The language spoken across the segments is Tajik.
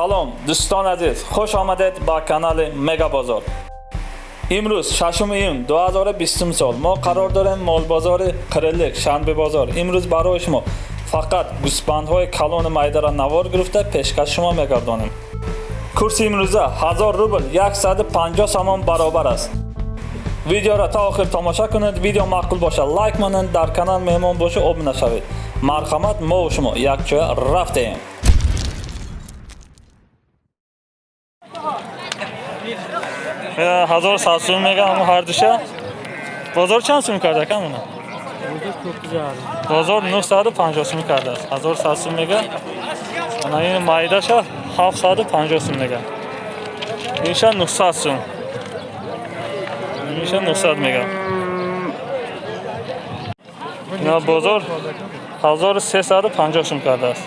Салом дӯстон азиз, хуш омадед ба канали Мега Бозор. Имрӯз 6 июн 2020 сол мо қарор дорем молбозори Қирилик, шанбе бозор. Имрӯз барои шумо фақат гӯсфандҳои калони майдара навор гирифта пешкаш шумо мегардонем. Курси имрӯза 1000 рубл 150 сомон баробар аст. Видеоро то охир тамошо кунед. Видео маъқул бошад лайк монед, дар канал меҳмон бошед обуна шавед. Марҳамат, мо ва шумо якҷоя рафтем. Ҳазор сад сум мегам ҳар душа. Бозор чанд сум карда камона? Бозор 950 сум кардааст. 1100 сум мега. Ана ин майдаша 750 сум мега. Инша 900 сум. Инша 900 мега. Ина бозор 1350 сум кардааст.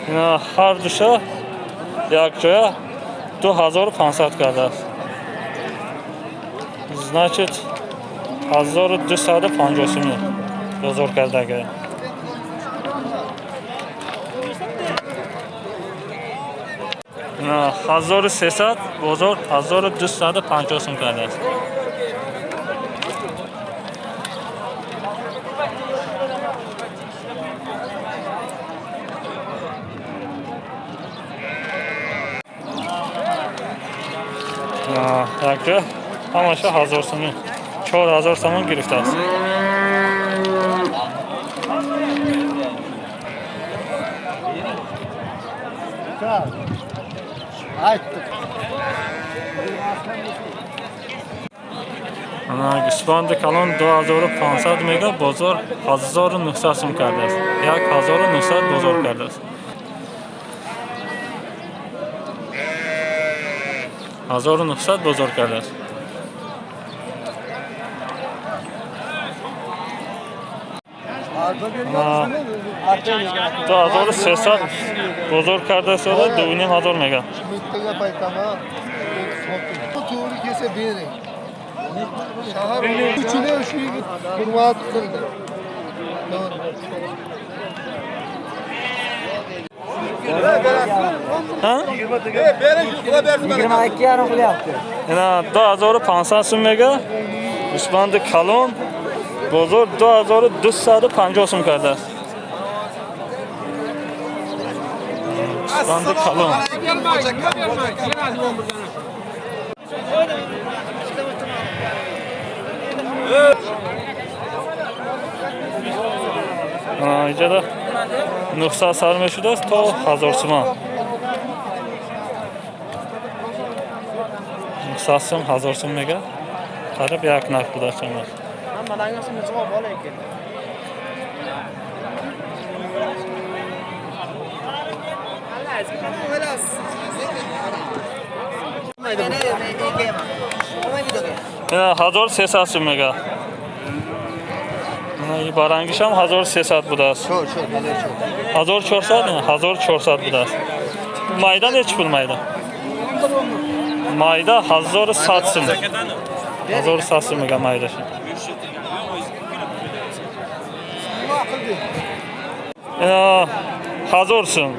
Ина ҳар душа якҷоя 2500 кардааст. Значит 1250 сум бозор кардага. 1300 бозор 1250 сум кардааст. Якҷоя ҳамаша 1000 сомон, 4000 сомон гирифтааст. Ана гӯсфанди калон 2500 мега, бозор 1900 сум кардааст. 1900 бозор кардааст. 1900 бозор кардааст. 2300 бозор кардааст, 2500 мега. Ha? 22,5 qilyapti. Ина 2500 сум мега. Гӯсфанди калон бозор 2250 сум кардааст. Гӯсфанди калон. Иҷода 900 сар мешудааст то 1000 сумон. 900 сум, 1000 сум мега. Қариб як нарх будааст имрӯз. Ина 1300 сум мега. Ина барангишам 1300 будааст. 1400, 1400 будааст. Майда nechi pul майда? Майда 1100 сум. 1100 сум мега майдаша. Ина 1000 сум.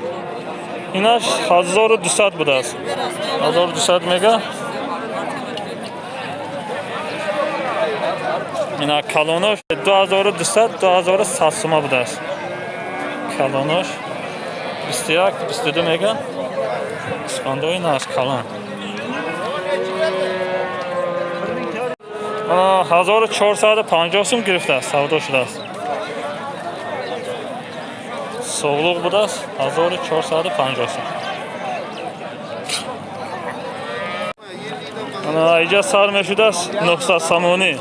Инаш 1200 будааст. 1200 мега. Ина калонош 2200, 2100 сума будааст. Калонош 21, 22 мега. Гӯсфандои наз калон. 1450 сум гирифтааст, савдо шудааст. Соғлуқ будааст 1450 сум. Ана иҷа сар мешудааст 900 сомонӣ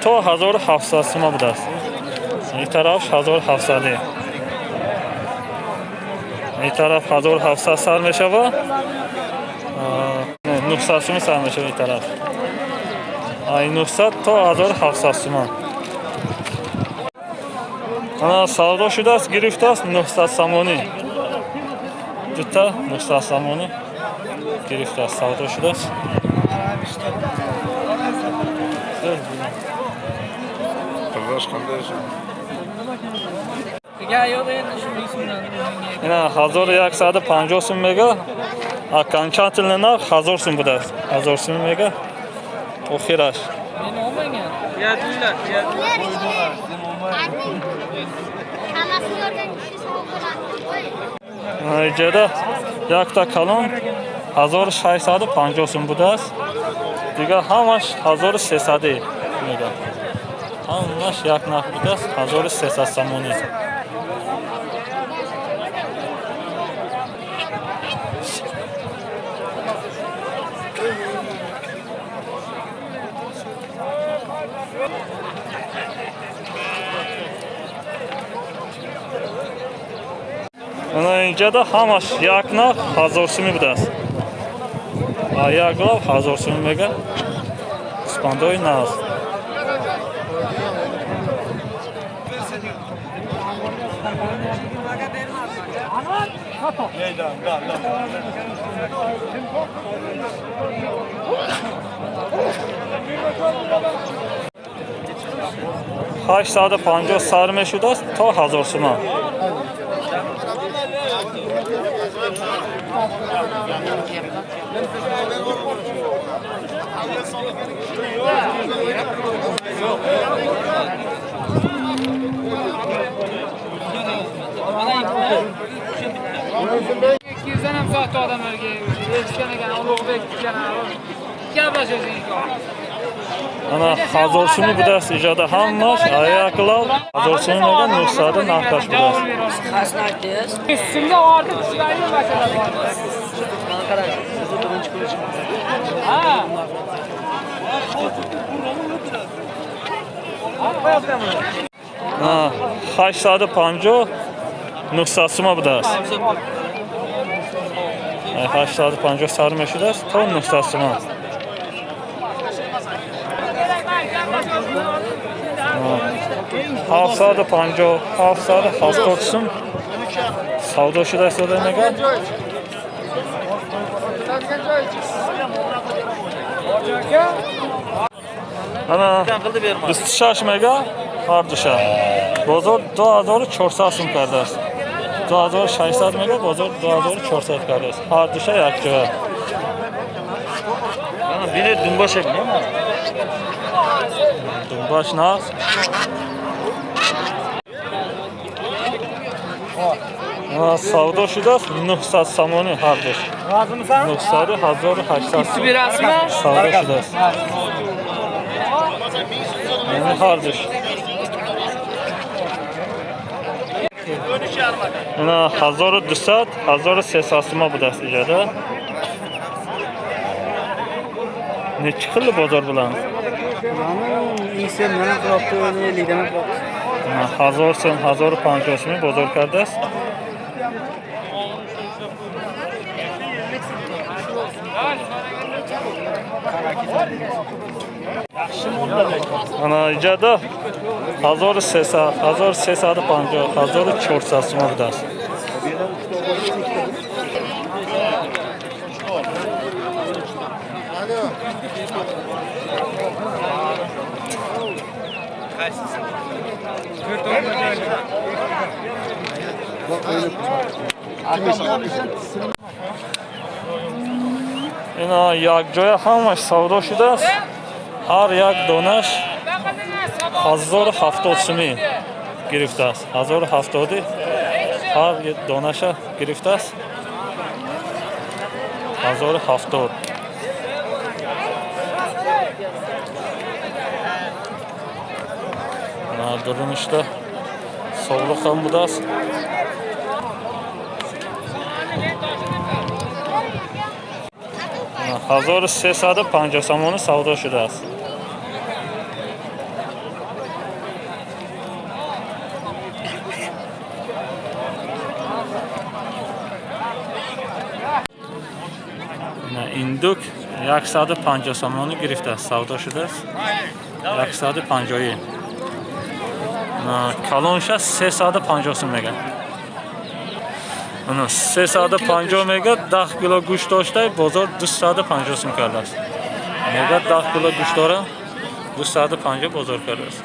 то 1700 сума будааст. Ин тараф 1700. Ин тараф 1700 сар мешава. 900 сум сар мешава ин тараф. Ай 900 то 1700 сума. Ана савдо шудааст, гирифтааст 900 сомонӣ. Дута 900 сомонӣ гирифтааст, савдо шудааст. Ина 1150 сум мега. Окончательный нарх 1000 сум будааст. 1000 сум мега. Охираш. Иҷода якта калон 1650 сум будааст. Дигар ҳамаш 1300 мега. Ҳамаш як нарх будааст 1300 сомонӣ. Инҷода ҳамаш як нарх 1000 сумӣ будааст. Як лав 1000 сумӣ мега. Гӯспандои нағз. 850 сар мешудааст то 1000 сума. Ана 1000 сумӣ будааст иҷода ҳамаш аяклав 1000 сумӣ мега 900 нархаш будааст. А 850 900 сума будааст. 850 сар мешудааст то 900 сума. 750 770 сум савдо шудааст дода мега. Ана 26 мега ҳар душа. Бозор 2400 сум кардааст. 2600 мега бозор 2400 кардааст. Ҳар душа якҷоя. Ана бинед думбаша бинем. Думбаш нағз. Савдо шудааст 900 сомонӣ ҳар душ. 900 1800 савдо шудааст. Ҳар душ. Ина 1200 1300 сума будааст иҷода. Nechi xil bozor bilan? 1000 сом 1050 сум бозор кардааст. Ана иҷода 1300 1350 1400 сума будааст. Ина якҷоя ҳамаш савдо шудааст. Ҳар як донаш 1070 сумӣ гирифтааст. 1070 ҳар донаша гирифтааст. 1070. Дурунишда совлуқ ҳам будааст. 1350 сомонӣ савдо шудааст. Индук 150 сомонӣ гирифтааст, савдо шудааст. 150. Калонша 350 сум мега. 350 мега 10 кило гӯшт дошта, бозор 250 сум кардааст. Мега 10 кило гӯшт дора, 250 бозор кардааст.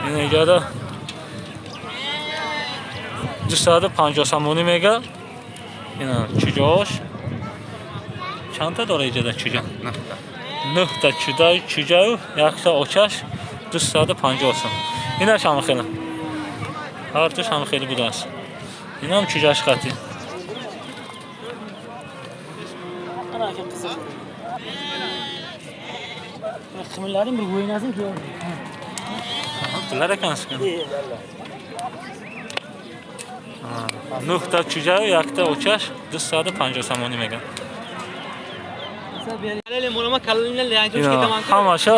Ин иҷада 250 сомонӣ мега. Ина чуҷош. Чандта дора иҷада чуҷа? Нӯҳта чуҷаю якта очаш 250 сом. Инаш ҳам хеле. Ҳардуш ҳам хеле будааст. Инам чуҷаш хати. Qimirlaring bir o'ynasin ko'r. Bular ekansiz. Нӯҳта чуҷаю якта очаш 250 сомонӣ меган. Ҳамаша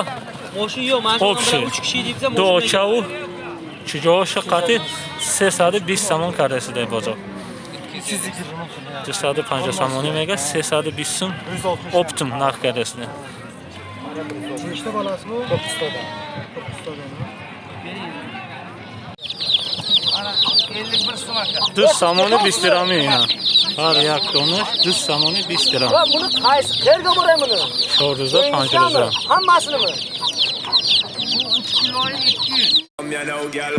общий. Ду очаву чуҷоаша қати 320 сомон кардасидай бозор. 250 сомонӣ мега, 320 сум оптом нарх кардасидай. Nechta bolasi bu? 9 tadan. 9 tadan. 51 so'm aka. 2 сомонӣ 20 дирами ина. Ҳар як донаш 2 сомонӣ 20 дирам. Buni qaysi qayerga boray buni? 4 рӯза, 5 рӯза. Hammasinimi? Bu 3 kilo 200. You know, girl.